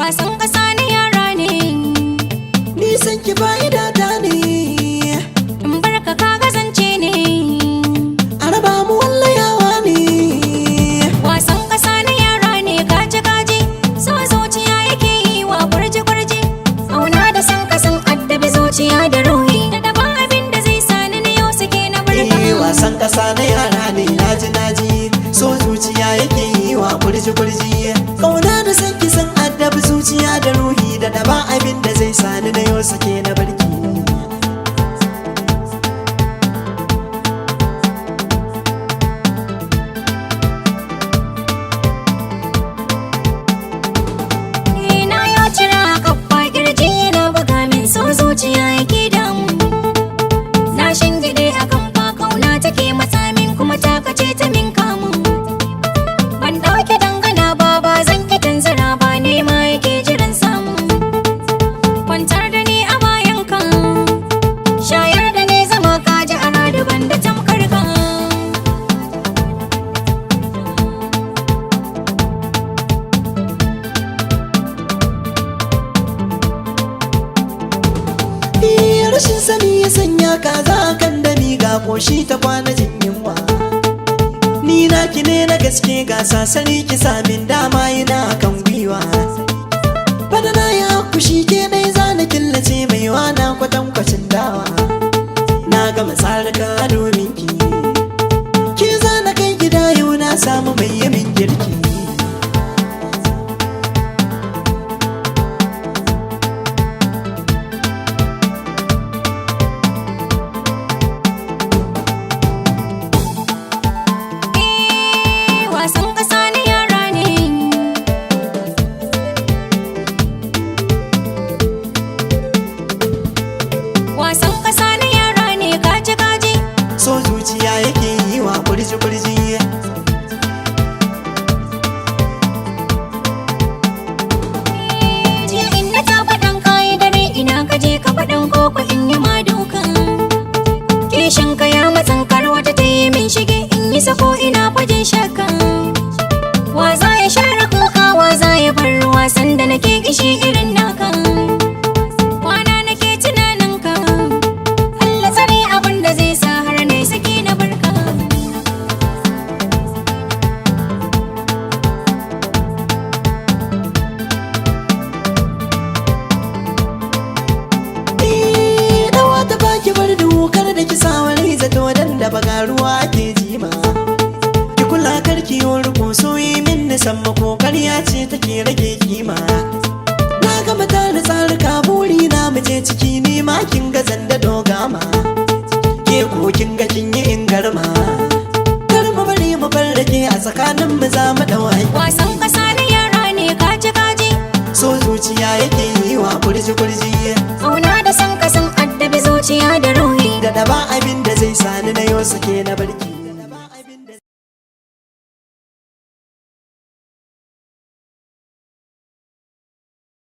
Wasan ƙasa na yara ne. Nisan ki fa'ida ta ne. In barka ka gazance ne. A raba mu wallayawa ne. Wasan ƙasa na yara ne, kaji kaji. So zuciya yake yi wa kurji kurji. Kauna da san kasan addabi zuciya da ruhi. Da daban abin da zai sani na yau suke na barka. Eh, wasan ƙasa na yara ne, naji naji. So zuciya yake yi wa kurji kurji. Kauna da san ki san addabi zuciya da ruhi, da daba abin da zai sani na yau sake na barki. Ni na yo cira kafa, kirji na buga min, so zuciya yake damu. Na shingide akan fa, kauna take matsa min kuma ta kace ta min kamu. Ban dauke dangana ba, ba zan ki tanzara ba, nema yake jiran samu. Kwantar da ni a bayan ka, shayar da ni zama, kaji a radu ban da tamkar ka. Eh, rashin sani ya sanya kaza kan dami, ga koshi ta kwana jin yunwa. Ni naki ne na gaske, ga sasari ki samin dama yana kan gwiwa. Bana na ya kushi ke dai zana killace mai wana kwatankwacin dawa. Na gama tsarka domin ki. Ke zana kai gida, yau na samu mai yamin girki. Eh, wasan ƙasa na yara ne. Wasan ƙasa na yara ne, kaji kaji. So zuciya yake yi wa kurji kurji. Jiya inna ta faɗan kayi dare, ina ka je ka faɗan koko in yi ma duka. Kishin ka ya matsan kar wata ta yi min shige, in yi sako ina fajin shakka. Wa za ya share kuka, wa za ya bar ruwa sanda nake kishi irin naka. Kwana nake tunanin ka, Allah tsare abin da zai sa har na saki na barka. Eh, dawa ta baki bar dokar da ki sa wani zato dan da baga ruwa ke jima. Ki kula karki yo riko, soyi min nisan mako, karya ce take rage kima. Na gama tare tsarika, buri na muje ciki, ni ma kin ga zanda dogama. Ke ko kin ga kin yi ingarma. Kar mu bari mu farrake a tsakanin mu, za mu dau haƙƙi. Wasan ƙasa na yara ne, kaji kaji. So zuciya yake yi wa kurji kurji. Kauna da san kasan addabi zuciya da ruhi. Da daba abin da zai sani na yau sake na barki.